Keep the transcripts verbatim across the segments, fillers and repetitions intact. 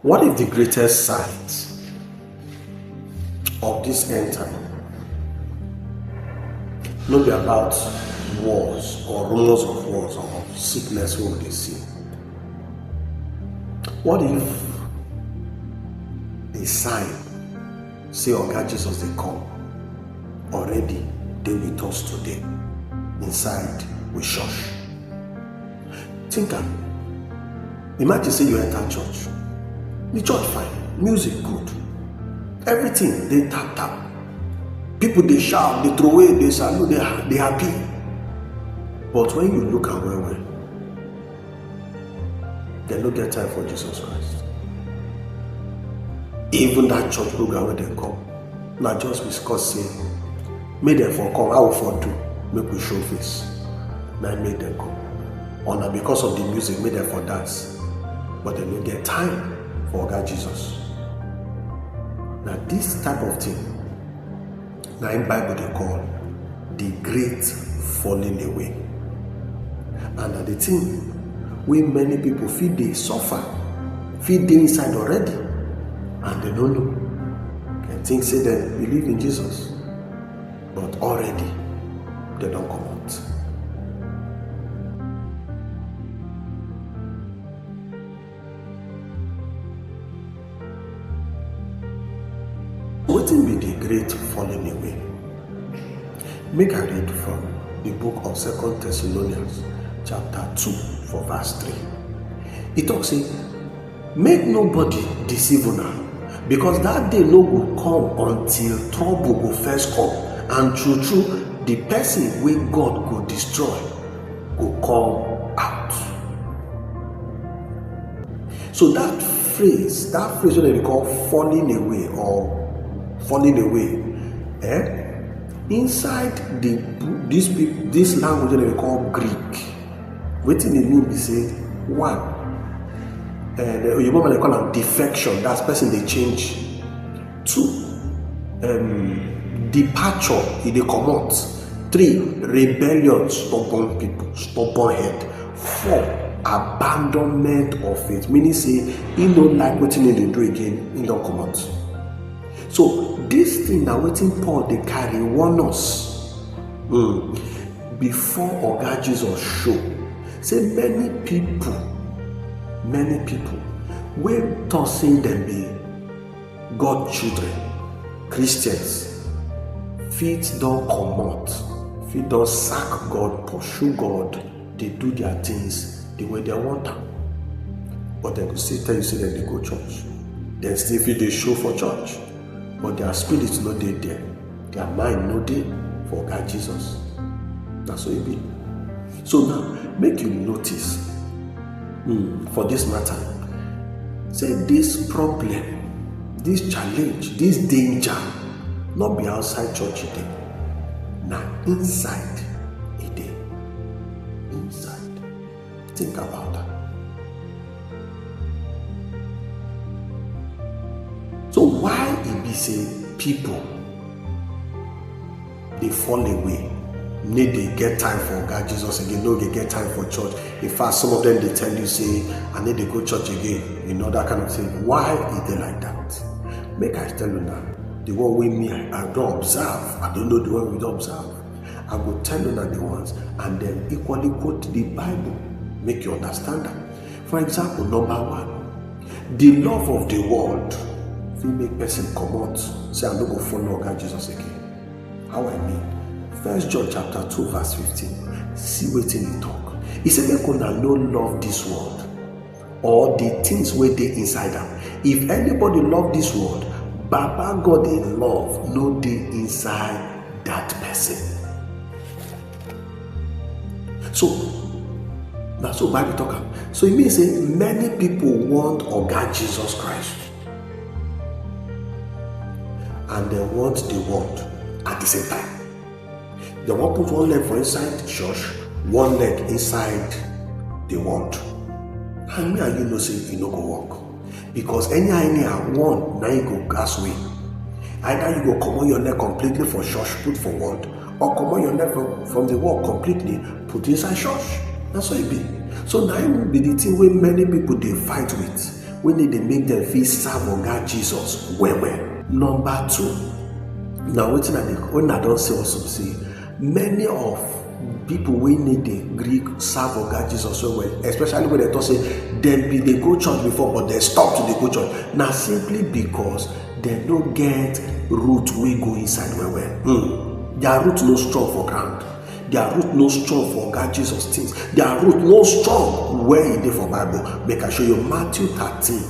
What if the greatest sight of this end time no be about wars or rumors of wars or of sickness wey we dey see? What if the sign say Oga Jesus dey come already dey with us today inside we church? Think am. Imagine say you enter church. The church fine, music good, everything dey tap tap. People dey shout, dey throw away, dey salute, dey ha- dey happy. But when you look am well well, dem no get time for Jesus Christ. Even that church program wey dem come, na just because say make dem for come, how we for do make we show face, na im make dem come. Or na because of the music make dem for dance, but dem no get time for Oga Jesus. Na this type of thing na im Bible dey call the great falling away. And na the thing wey many people fit dey suffer, fit dey inside already, and dem no know. Dem think say dem believe in Jesus, but already dem don comot. Wetin be the great falling away? Make I read from the book of Second Thessalonians chapter two for verse three. E talk say, make nobody deceive una, because that day no go come until trouble go first come, and true true, the person wey God go destroy go come out. So that phrase, that phrase wey dem dey call falling away or falling away, eh? Inside the this people this language wey dem dey call Greek, wetin e mean be say, one, uh, the Oyibo man dey call am defection. That's person dey change. Two, um, departure, e dey comot. Three, rebellion, stubborn people, stubborn head. Four, abandonment of faith, meaning say e no like wetin e dey do again, e don comot. So this thing na wetin Paul dey carry warn us, um, before Oga Jesus show. Say many people, many people wey talk say dem be God children, Christians, fit don comot, fit don sack God, pursue God, dey do their things the way dem want am. But dem go still tell you say dem dey go church. Dem still fit dey show for church, but their spirit no dey there. Their mind no dey for Oga Jesus. Na so e be. So now, make you notice, um, for this matter, say this problem, this challenge, this danger, no be outside church e dey. Na inside e dey. Inside. Think about am. So why e be say people dey fall away, no dey get time for Oga Jesus again, no dey get time for church? In fact, some of them dey tell you say, I no dey go church again, you know, that kind of thing. Why e dey like that? Make I tell una, the one wey me I, I don observe, I don't know the one we don observe. I go tell una the ones and then equally quote the Bible, make you understand am. For example, number one, the love of the world fit make person comot, say, I no go follow Oga Jesus again. How I mean? First John chapter two verse fifteen. See wetin e talk. E say make una no love this world or the things wey dey inside am. If anybody love this world, Baba God in love no dey inside that person. So na so Bible talk am. So e mean say many people want Oga Jesus Christ and dem want the world at the same time. Dem wan put one leg for inside church, one leg inside the world. And me and you know say e no go work. Because anyhow, anyhow, one na you go gas win. Either you go comot your leg completely for church, put for world, or comot your leg from, from the world completely, put inside church. Na so e be. So na im be the thing wey many people dey fight with. wey need dey make dem fit serve Oga Jesus well well. Number two, na wetin I dey, when I don say also be say many of people wey need dey gree serve Oga Jesus well well, especially when dem talk say dem bin dey go church before but dem stop to dey go church, na simply because dem no get root wey go inside well well. Hmm. Their root no strong for ground. Their root no strong for Oga Jesus things. Their root no strong where e dey for Bible. Make I show you Matthew thirteen,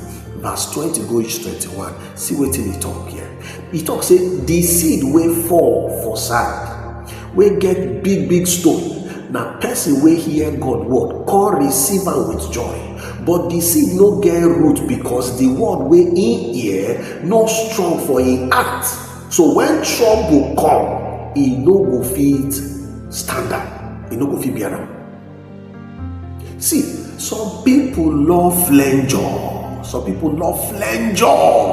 verse twenty go reach twenty-one. See wetin e talk here. E talk say the seed wey fall for sand, wey get big big stone, na person wey hear God word come receive am with joy. But the seed no get root because the word wey im hear no strong for im heart. So when trouble come, e no go fit stand am. E no go fit bear am. See, some people love flenjo. Some people love flenjo.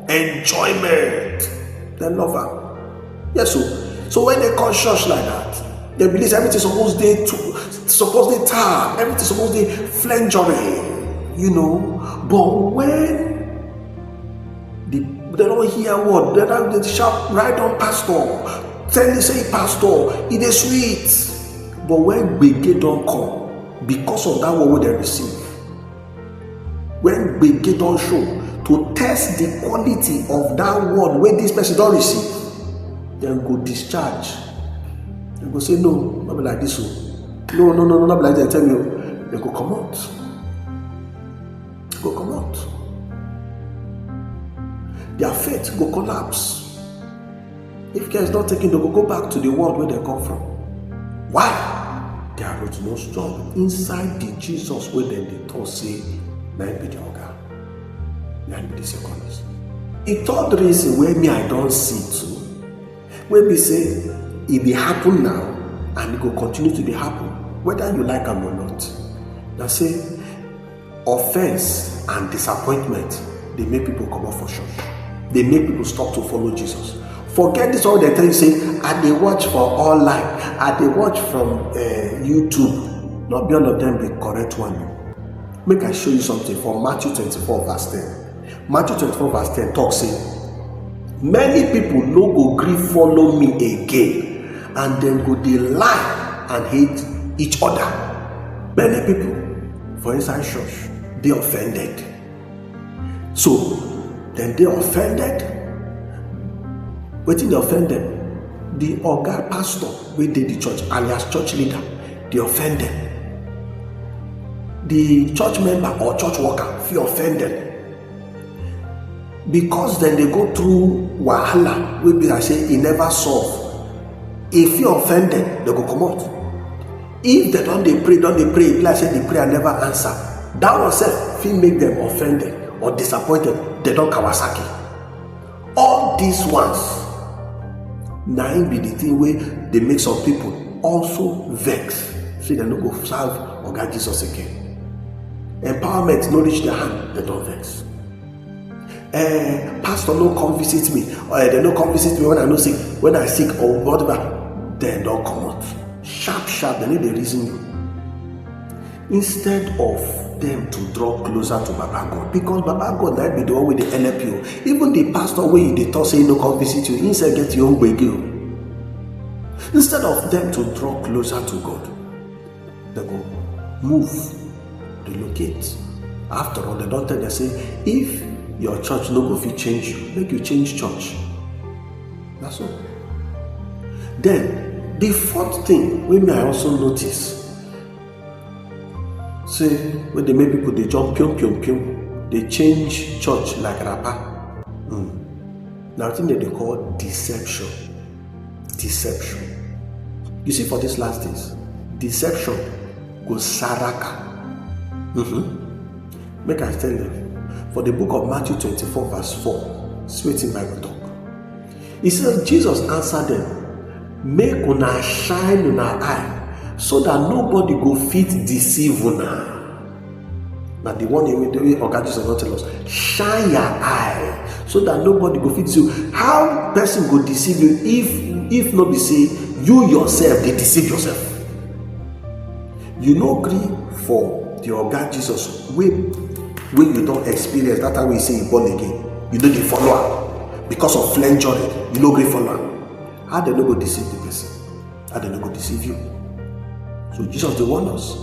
Enjoyment. Dem love am. Yes o. So when dem come church like that, dem believe say everything suppose dey too, suppose dey tap, everything suppose dey flenjoring, you know. But when the, dem don hear word, dem don dey shout, "Right on, pastor, tell me say pastor, e dey sweet." But when gbege don come, because of that word wey dem receive, when gbege don show to test the quality of that word wey this person don receive, dem go discharge. Dem go say, "No, no be like this o. No, no, no, no, no be like this, tell me o." Dem go comot. Go comot. Their faith go collapse. If care is not taken, dem go go back to the world where dem come from. Why? Their root no strong inside the Jesus wey dem dey talk say na im be the oga, na im be the second reason. The third reason wey me I don see too, wey be say e dey happen now and e go continue to dey happen, whether you like am or not, na say offense and disappointment dey make people comot for church, dey make people stop to follow Jesus. Forget this one wey dem tell you say, "I dey watch for online, I dey watch from eh, YouTube." No be all of them be correct one o. Make I show you something for Matthew twenty-four verse ten. Matthew twenty-four verse ten talk say, "Many people no go gree follow me again, and dem go dey lie and hate each other." Many people for inside church dey offended. So dem dey offended. Wetin dey offend dem? The oga pastor wey dey the church, alias church leader, dey offend dem. The church member or church worker fit offend dem. Because dem dey go through wahala wey be like say e never solve, e fit offend dem, dem go comot. If dem don dey pray, don dey pray, e be like say the prayer never answer, that one sef fit make dem offended or disappointed, dem don Kawasaki. All these ones, na im be the thing wey dey make some people also vex, say dem no go serve Oga Jesus again. Empowerment no reach their hand, dem don vex. Eh, pastor no come visit me, or eh, dem no come visit me when I no sick, when I sick or whatever, dem don comot. Sharp sharp, dem no dey reason you. Instead of them to draw closer to Baba God, because Baba God na be the one wey dey help you. Even the pastor wey you dey talk say he no come visit you, he sef get your own gbege o. Instead of them to draw closer to God, dem go move, relocate. After all, dem don tell dem say, if your church no go fit change you, make you change church. Na so. Then the fourth thing wey me I also notice say wey dey make people dey jump pium pium pium, dey change church like wrapper. Hmm. Na wetin dem dey call deception. Deception. You see, for these last days, deception go saraka. Mm-hmm. Make I tell them. For the book of Matthew twenty-four verse four, see wetin Bible talk. He says, Jesus answered them, "Make una shine una eye so that nobody go fit deceive una." Na the one wey wey Oga Jesus don tell us, "Shine your eye so that nobody go fit deceive you." How person go deceive you if if no be say you yourself dey deceive yourself? You no gree for the Oga Jesus wey wey you don experience, that time wey you say you born again, you no dey follow am because of flenjoring, you no gree follow am. How dem no go deceive the person? How dem no go deceive you? So Jesus dey warn us,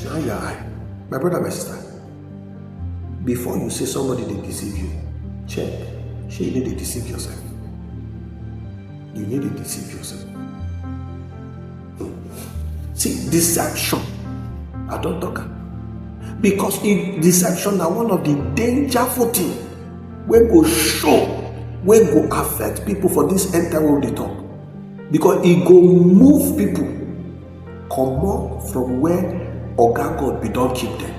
shine your eye. My brother, my sister, before you say somebody dey deceive you, check, shey you no dey deceive yourself? You no dey deceive yourself. Hmm. See, deception, I don talk am. Because if deception na one of the dangerful thing wey go show, wey go affect people for this end time wey we dey talk. Because e go move people comot from where Oga God bin don keep dem,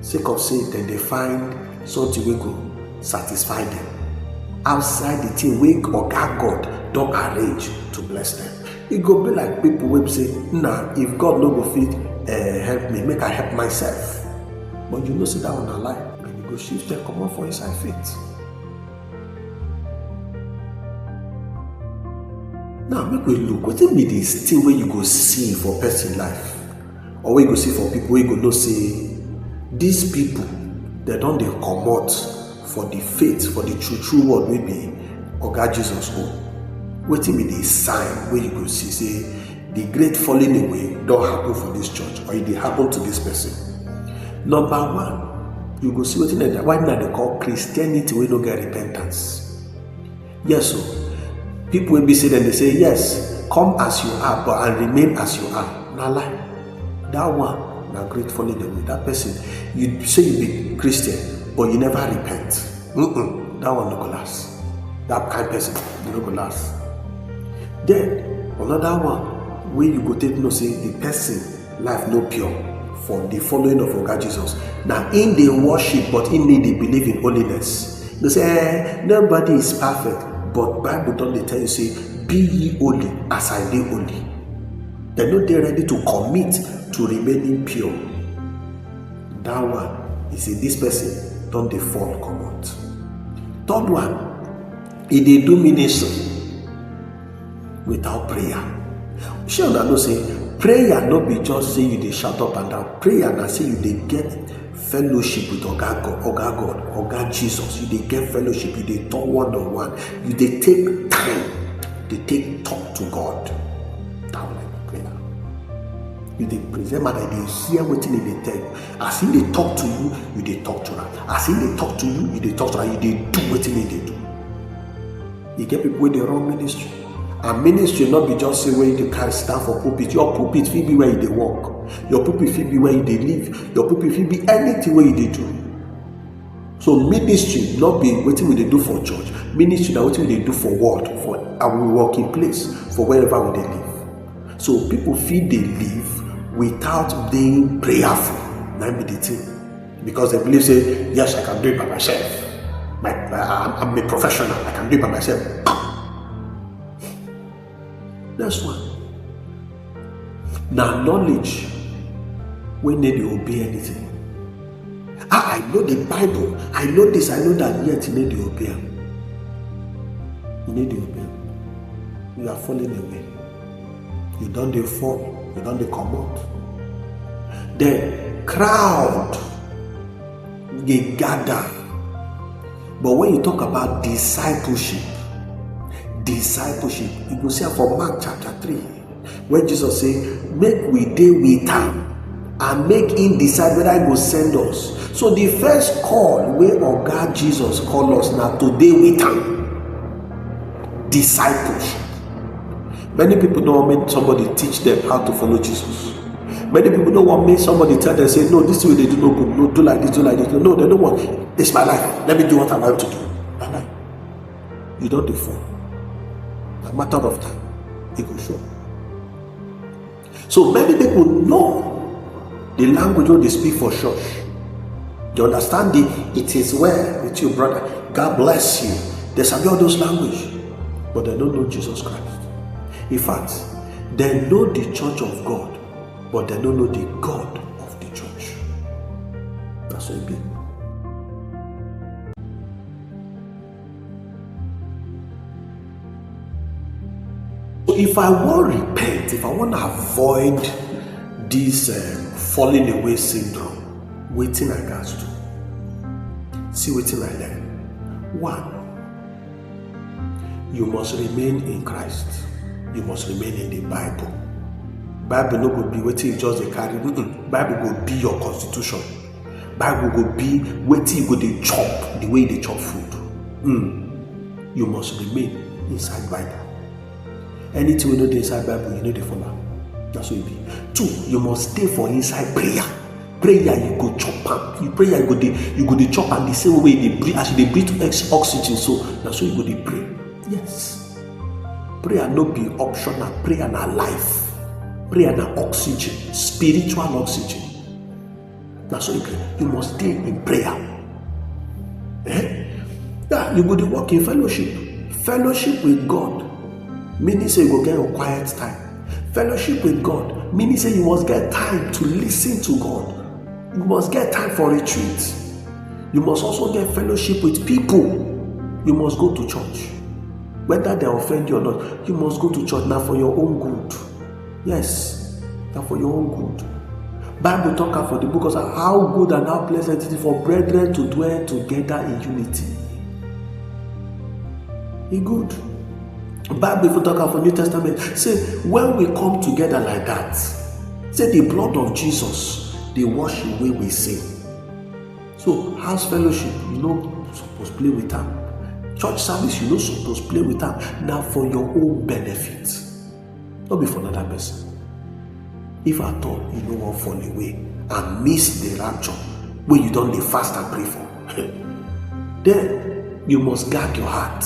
sake of say dem dey find something wey go satisfy dem outside the thing wey Oga God don arrange to bless dem. E go be like people wey be say, na, if God no go fit, eh, help me, make I help myself. But you know say that one na lie. And you go shift dem comot for inside faith. Now, make we look, wetin be the thing wey you go see for person life, or wey you go see for people, wey you go know say these people, dem don dey comot for the faith, for the true, true word wey be Oga Jesus own? Wetin be the sign wey you go see say the great falling away don happen for this church, or e dey happen to this person? Number one, you go see wetin dem, why na dey call Christianity wey no get repentance. Yes o. People wey be say dem dey say, yes, come as you are, but, and remain as you are. Na lie. That one na great falling away. That person, you say you be Christian, but you never repent. Mm-mm. That one no go last. That kind person, e no go last. Then, another one wey you go take know say the person life no pure for the following of Oga Jesus. Na im dey worship, but im no dey believe in holiness. They say, eh, nobody is perfect, but Bible don dey tell you say, be ye holy as I dey holy. Dem no dey ready to commit to remaining pure. That one, e say this person don dey fall comot. Third one, e dey do ministry without prayer. Shey una know say prayer no be just say you dey shout up and down. Prayer na say you dey get fellowship with Oga God, Oga God, Oga Jesus. You dey get fellowship, you dey talk one on one, you dey take time, dey take talk to God. That one na prayer. You dey present matter, you dey hear wetin e dey tell you. As e dey talk to you, you dey talk to am. As e dey talk to you, you dey talk to am. You dey do wetin e dey do. E get people wey dey run ministry. And ministry no be just say where you dey carry stand for pulpit. Your pulpit fit be where you dey work. Your pulpit fit be where you dey live. Your pulpit fit be anything wey you dey do. So ministry no be wetin we dey do for church. Ministry na wetin we dey do for world, for our working place, for wherever we dey live. So people fit dey live without being prayerful. Na im be the thing. Because dem believe say, yes, I can do it by myself. My, I, I'm, I'm a professional. I can do it by myself. Next one. Na knowledge wey no dey obey anything. Ah, I know the Bible. I know this, I know that, yet e no dey obey am. E no dey obey am. You are falling away. You don dey fall. You don dey comot. Then crowd dey gather. But when you talk about discipleship, discipleship, you go see am for Mark chapter three, where Jesus say, make we dey with am and make him decide whether he go send us. So the first call wey Oga Jesus call us na to dey with am. Discipleship. Many people no want make somebody teach them how to follow Jesus. Many people no want make somebody tell them, say, no, this thing wey you dey do no good. No, do like this, do like this. No, no, they don't want. It's my life. Let me do what I want to do. Na lie. You don dey fall. Na matter of time. E go show. So many people know the language wey dem dey speak for church. They understand the "It is well with you, brother. God bless you." They sabi all those language, but they no know Jesus Christ. In fact, they know the church of God, but they no know the God of the church. Na so e be. So if I wan repent, if I wan avoid this, um, falling away syndrome, wetin I gats do? See wetin I learn. One, you must remain in Christ. You must remain in the Bible. Bible no go be wetin you just dey carry. Mm-mm. Bible go be your constitution. Bible go be wetin you go dey chop, the way you dey chop food. Mm. You must remain inside Bible. Anything wey no dey inside Bible, you no dey follow am. Na so e be. Two, you must stay for inside prayer. Prayer, you go chop am. You prayer, you go dey, you go dey chop am the same way you dey breathe. As you dey breathe ex- oxygen, so na so you go dey pray. Yes. Prayer no be optional. Prayer na life. Prayer na oxygen, spiritual oxygen. Na so you pray. You must stay in prayer. Eh? Yeah, you go dey walk in fellowship. Fellowship with God, meaning say you go get your quiet time. Fellowship with God, meaning say you must get time to listen to God. You must get time for retreat. You must also get fellowship with people. You must go to church. Whether they offend you or not, you must go to church. Na for your own good. Yes, na for your own good. Bible talk am for the book of Psalm, how good and how pleasant it is for brethren to dwell together in unity. E good. Bible even talk am for New Testament. Say, when we come together like that, say the blood of Jesus dey wash away we sin. So house fellowship, you no suppose play with am. Church service, you no suppose play with am. Na for your own benefit, no be for another person. If at all you no wan fall away and miss the rapture wey you don dey fast and pray for, then you must guard your heart.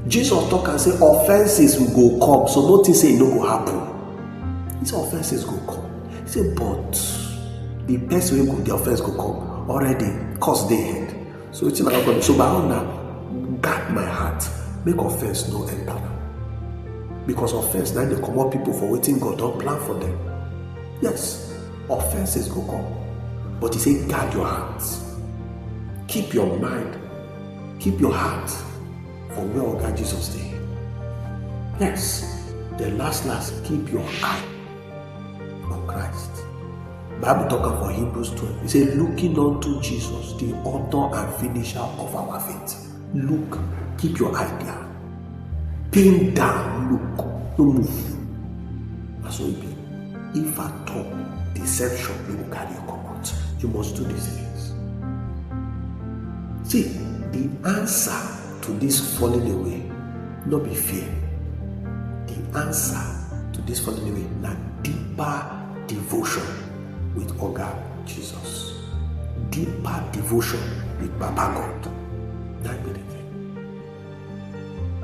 Jesus talk am say offenses will go come, so no think say e no go happen. He say offenses go come. He say, but the person wey go, the offense go come, already curse dey head. So wetin I wan do? So my own na guard my heart, make offense no enter am. Because offense na dey comot people for wetin God don plan for them. Yes, offenses go come, but he say guard your heart. Keep your mind, keep your heart for where Oga Jesus dey. Yes, the last last, keep your eye on Christ. Bible talk am for Hebrews twelve. He say, looking unto Jesus, the author and finisher of our faith. Look, keep your eye there. Pin down, look, no move. Na so e be. If at all deception no go carry you comot, you must do these things. See, the answer to this falling away no be fear. The answer to this falling away na deeper devotion with Oga Jesus. Deeper devotion with Baba God. Na be the thing.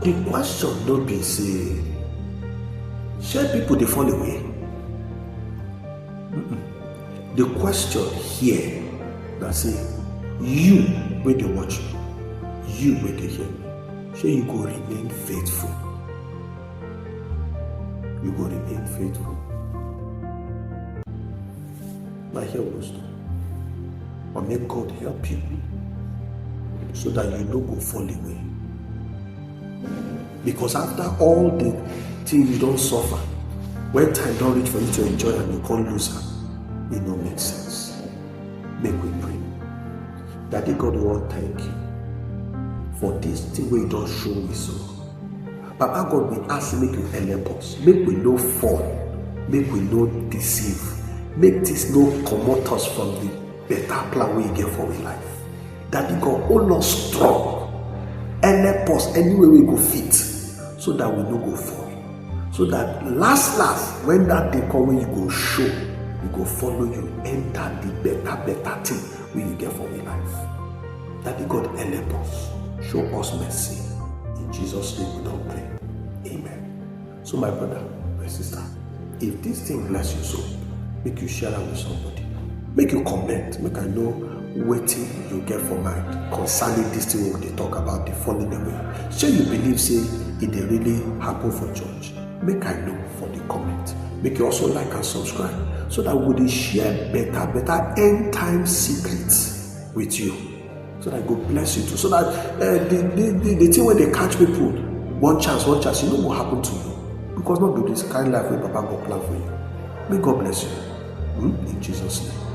The question no be say, shey people dey fall away? Mm-mm. The question here na say, you wey dey watch me, you wey dey hear me, shey you go remain faithful? You go remain faithful? My hear wisdom. But make God help you so that you no go fall away. Because after all the thing you don suffer, when time don reach for you to enjoy am, you come lose am, e no make sense. Make we pray. Daddy God, we wan thank you for this thing wey you don show me so. Baba God, we ask make you help us, make we no fall, make we no deceive, make this no comot us from the better plan wey you get for we life. Daddy God, hold us strong, help us any way we go fit, so that we no go fall, so that last last, when that day come wey you go show, we go follow you enter the better better thing wey you get for we life. Daddy God, help us, show us mercy. In Jesus' name we don pray. Amen. So my brother, my sister, if this thing bless you so, make you share am with somebody. Make you comment, make I know wetin you get for mind concerning this thing wey we dey talk about, the falling away. Shey you believe say e dey really happen for church? Make I know for the comment. Make you also like and subscribe so that we dey share better better end time secrets with you, so that e go bless you too, so that uh, the, the, the, the thing wey dey catch people one chance, one chance, e no go happen to you, because no be this kind life wey Baba God plan for you. May God bless you. Hmm? In Jesus' name.